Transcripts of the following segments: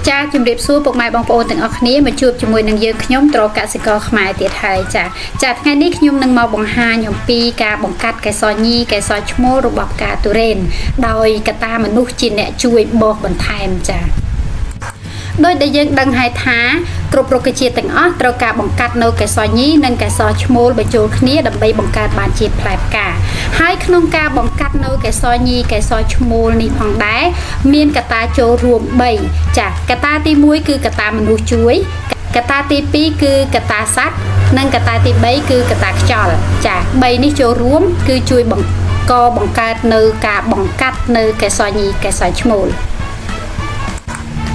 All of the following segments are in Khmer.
ចាជំរាបសួរពុកម៉ែបងប្អូនទាំងអស់គ្នាមកជួបជាមួយនឹងយើងខ្ញុំត្រកសិករខ្មែរទៀតហើយចាចាថ្ងៃនេះខ្ញុំនឹងមកបង្ហាញអំពីការបង្កាត់កេសរញីកេសរឈ្មោលរបស់ផ្កាទុរេនដោយកតាមនុស្សជាអ្នកជួយបោសបន្ថែមចាដោយដែលយើងដឹងហើយថាគ្រប់រុក្ខជាតិទាំងអស់ត្រូវការបង្កាត់នៅកេសរញីនិងកេសរឈ្មោលបញ្ចូលគ្នាដើម្បីបង្កើតបានជាផ្លែផ្កាហើយក្នុងការបង្កាត់នៅកេសរញីកេសរឈ្មោលនេះផងដែរមានកត្តាចូលរួម3ចាកត្តាទី1គឺកត្តាមនុស្សជួយកត្តាទី2គឺកត្តាសត្វនិងកត្តាទី3គឺកត្តាខ្យល់ចា3នេះចូលរួមគឺជួយបង្កបង្កើតនៅការបង្កាត់នៅកេសរញីកេសរឈ្មោល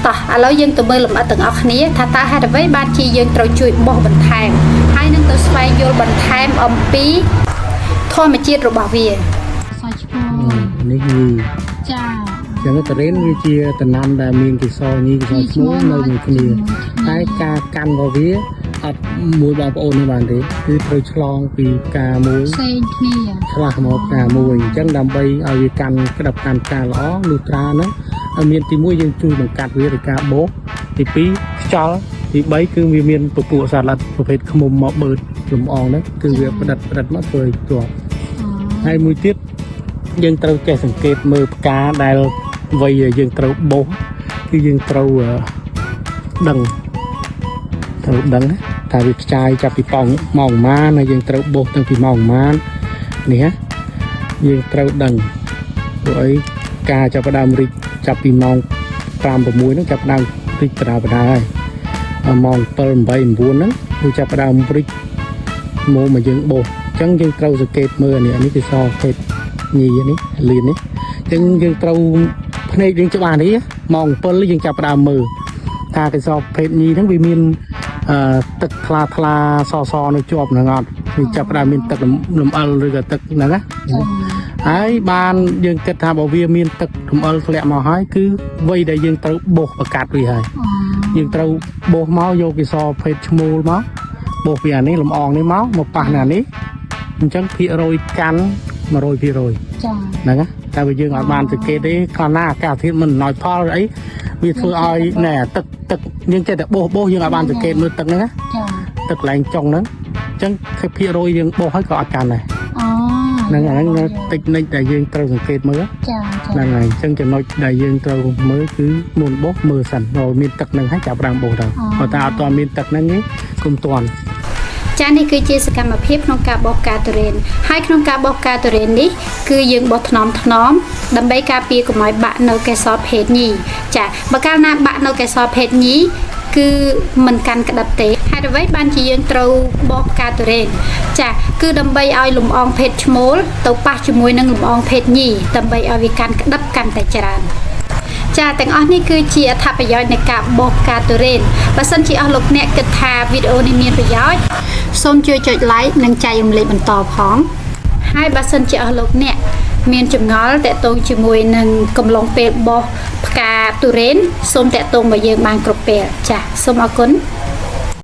តោះឥឡូវយើងទៅមើលលម្អិតទាំងអស់គ្នាថាតើហេតុអ្វីបានជាយើងត្រូវជួយបោសបន្ថែមហើយនឹងទៅស្វែងយល់បន្ថែមអំពីធម្មជាតិរបស់វា សើឈ្មោះ នេះញី ចា ចឹងតរេនវាជាតំណាំដែលមានកេសរញីកេសរឈ្មោះនៅមួយគ្នាតែការកាន់របស់វាអត់មួយបងប្អូននេះបានទេគឺត្រូវឆ្លងពីផ្កាមួយ ផ្សេងគ្នា ឆ្លាស់មកផ្កាមួយអញ្ចឹងដើម្បីឲ្យវាកាន់ក្តាប់កាន់ផ្កាល្អលុះត្រាហ្នឹងឲ្យមានទី1យើងជួយបង្កាត់វាដោយការបោសទី2ខ្យល់ទី3គឺវាមានពពួកសត្វល្អិតប្រភេទឃ្មុំមកបឺតលំអងហ្នឹងគឺវាផ្ដិតផ្ដិតមកធ្វើឲ្យជាប់ ហើយមួយទៀតយើងត្រូវចេះសង្កេតមើលផ្កាដែលវ័យដែលយើងត្រូវបោសគឺយើងត្រូវដឹងត្រូវដឹងណាថាវាខ្ចាយចាប់ពីប៉ោងម៉ោងប៉ុន្មានហើយយើងត្រូវបោសតាំងពីម៉ោងប៉ុន្មាននេះណាយើងត្រូវដឹងព្រោះអីការចាប់ផ្ដើមរីកចាប់ពីម៉ោង5 6ហ្នឹងចាប់ផ្ដើមរីកបដាបដាហើយដល់ម៉ោង7 8 9ហ្នឹងគឺចាប់ផ្ដើមរីកមកមកយើងបោសអញ្ចឹងយើងត្រូវសង្កេតមើលអានេះអានេះគឺសភេទញីនេះលឿននេះអញ្ចឹងយើងត្រូវភ្នែកយើងច្បាស់នេះម៉ោង7យើងចាប់ផ្ដើមមើលថាកេសរភេទញីហ្នឹងវាមានអឺទឹកថ្លាថ្លាសសនៅជាប់ហ្នឹងអត់វាចាប់ផ្ដើមមានទឹកលំអិលឬក៏ទឹកហ្នឹងណា ចា ហើយបានយើងគិតថាបើវាមានទឹករំអិលធ្លាក់មកហើយគឺវ័យដែលយើងត្រូវបោសបង្កាត់វាហើយយើងត្រូវបោសមកយកកេសរភេទឈ្មោលមកបោសពីអានេះលំអងនេះមកមកប៉ះនៅអានេះអញ្ចឹងភាគរយកាន់100% ចា ហ្នឹងណាតែបើយើងអត់បានសង្កេតទេខ្លះណាអាកាសធាតុមិនអំណោយផលអីវាធ្វើឲ្យណែទឹកទឹកយើងចេះតែបោសបោសយើងអត់បានសង្កេតមើលទឹកហ្នឹងណា ចា ទឹកកន្លែងចុងហ្នឹងអញ្ចឹងគឺភាគរយយើងបោសហើយក៏អត់កាន់ដែរ អូ ហ្នឹងអាហ្នឹងតិចនិចដែលយើងត្រូវសង្កេតមើល ចាចា ហ្នឹងហើយអញ្ចឹងចំណុចដែលយើងត្រូវមើលគឺមុនបោសមើលសិនដល់មានទឹកហ្នឹងហើយចាប់ផ្ដើមបោសទៅបើតែអត់ទាន់មានទឹកហ្នឹងទេគុំទាន់ ចានេះគឺជាសកម្មភាពក្នុងការបោសផ្កាទុរេនហើយក្នុងការបោសផ្កាទុរេននេះគឺយើងបោសថ្នមថ្នមដើម្បីការពារកុំឲ្យបាក់នៅកេសរភេទញីចាបើកាលណាបាក់នៅកេសរភេទញីគឺមិនកាន់ក្តាប់ទេហេតុអ្វីបានជាយើងត្រូវបោសផ្កាទុរេនចាគឺដើម្បីឲ្យលំអងភេទឈ្មោលទៅប៉ះជាមួយនឹងលំអងភេទញីដើម្បីឲ្យវាកាន់ក្តាប់កាន់តែច្រើន ចាទាំងអស់នេះគឺជាអត្ថប្រយោជន៍នៃការបោសផ្កាទុរេនបើសិនជាអស់លោកអ្នកគិតថាវីដេអូនេះមានប្រយោជន៍សូមជួយចុច like និងចែករំលែកបន្តផងហើយបើសិនជាអស់លោកអ្នកមានចម្ងល់តាក់ទងជាមួយនឹងកំឡុងពេលបោសផ្កាទុរេនសូមតាក់ទងមកយើងបានគ្រប់ពេលចាសូមអរគុណ។